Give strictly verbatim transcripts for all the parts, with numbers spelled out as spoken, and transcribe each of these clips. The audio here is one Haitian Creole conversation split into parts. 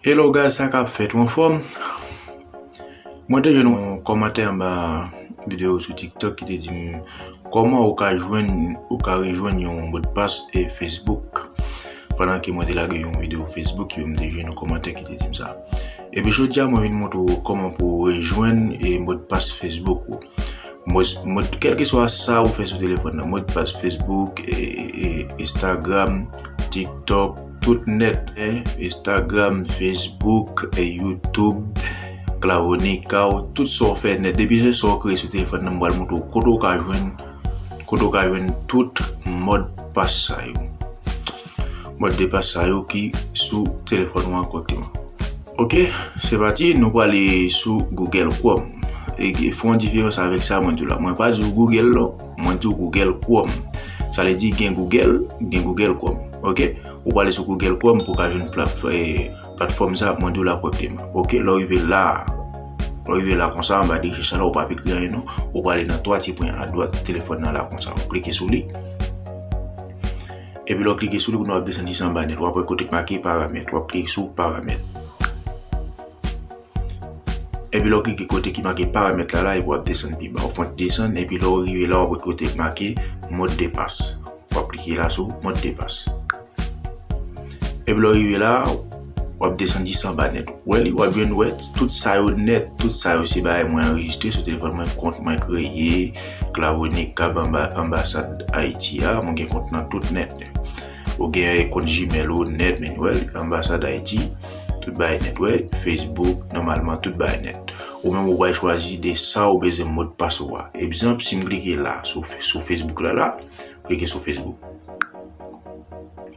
Hello guys, sa k ap fèt, ou anfòm? Mwen te jwenn yon kòmantè anba videyo sou TikTok ki te di m kòman ou ka jwenn, ou ka rejwenn yon modpas e Facebook. Pandan ke mwen te lage yon videyo Facebook, yo, m te jwenn yon kòmantè ki te di m sa. Epi jodi a mwen vin montre w kòman pou w rejwenn e modpas Facebook ou. Mod, mod, kèlkeswa sa ou fè sou telefòn nan, modpas Facebook, e, e, Instagram, TikTok, tout nèt, eh, Instagram, Facebook, e, YouTube, Clavonica, tout sa w fè nèt. Depi se sa w kreye sou telefòn nan, m pral montre w kote w ka jwenn, kote w ka jwenn tout modpas sa yo. Modpas sa yo ki sou telefòn ou an kòrèkteman. Ok, se pati, nou prale sou Google Chrome. E fè yon diferans avèk sa mwen di w la. Mwen pa di w Google non, mwen di w Google Chrome. Sa vle di gen Google, gen Google Chrome. Ok, ou prale sou Google Chrome pou w ka jwenn plat, eh, platfòm sa mwen di w la kòrèkteman. Ok, lè w rive la, lè w rive la konsa, anba de rechèch sa la, ou pa ap ekri anyen non. Ou prale nan twa ti pwen adwat telefòn nan la konsa. Ou klike sou li. Epi lè w klike sou li, kounye a w ap desann jis anba nèt. W ap wè kote k make paramèt. W ap klike sou paramèt. Epi lè w klike kote ki make paramèt la, la, epi w ap desann pi ba. W ap fè yon ti desann, epi lè w rive la, w ap wè kote ki make modpas. W ap klike la sou modpas. Epi lè w rive la, w ap desann jis anba nèt. Wè li, w ap jwenn wè tout sa yo nèt, tout sa yo se bagay mwen anrejistre sou telefòn mwen, kont mwen kreye, Clavonica, anba, anbasad Ayiti a, mwen gen kont nan tout nèt. Ou gen kont Gmail ou nèt, men wè li, anbasad Ayiti, tout bagay nèt, wè, Facebook, nòmalman, tout bagay nèt. Ou menm ou pral chwazi de sa ou bezwen modpas ou a. Egzanp, si m klike la, sou, sou Facebook la, la, klike sou Facebook.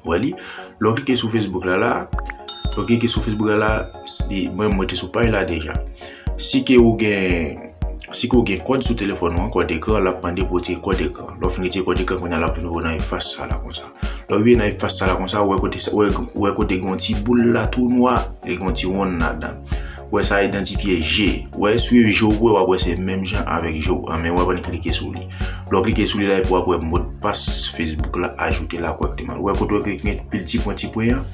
Wè li, lè w klike sou Facebook la, la, lè w klike sou Facebook la, la, si, mwen, mwen te sou paj la deja. Si ke ou gen, si ke ou gen kòd sou telefòn ou an, kòd ekran, l ap mande pou w retire kòd ekran. Lè w fin retire kòd ekran, kounye a l ap vin voye nan efas sa la konsa. Lè w rive nan efas sa la konsa, ou wè kote sa, ou wè, ou wè kote gen yon ti boul la tou nwa, e gen yon ti wonn ladan. Ou wè sa idantifye je. Ou wè swiv je w pou wè, w ap wè se menm jan avèk je w an, men ou ap annik klike sou li. Lè w klike sou li la, epi w ap wè modpas Facebook la ajoute la kòrèkteman. Ou wè kote w gen pil ti pwen, ti pwen an,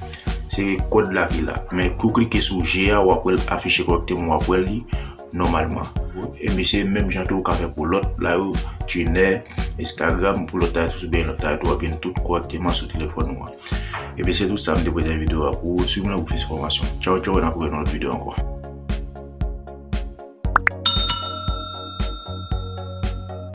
se kòd la ki la. Men kou w klike sou je a, w ap wè l afiche kòrèkteman, w ap wè li nòmalman. Epi se menm jan tou ou ka fè pou lòt la yo, Twitter, Instagram, pou lòt la yo tou, sou byen lòt la yo tou, w ap jwenn tout kòrèkteman sou telefòn ou an. Epi se tout sa m te pote nan videyo a pou ou. Swiv mwen pou plis enfòmasyon. Tchaw, tchaw, n ap wè nan lòt videyo ankò.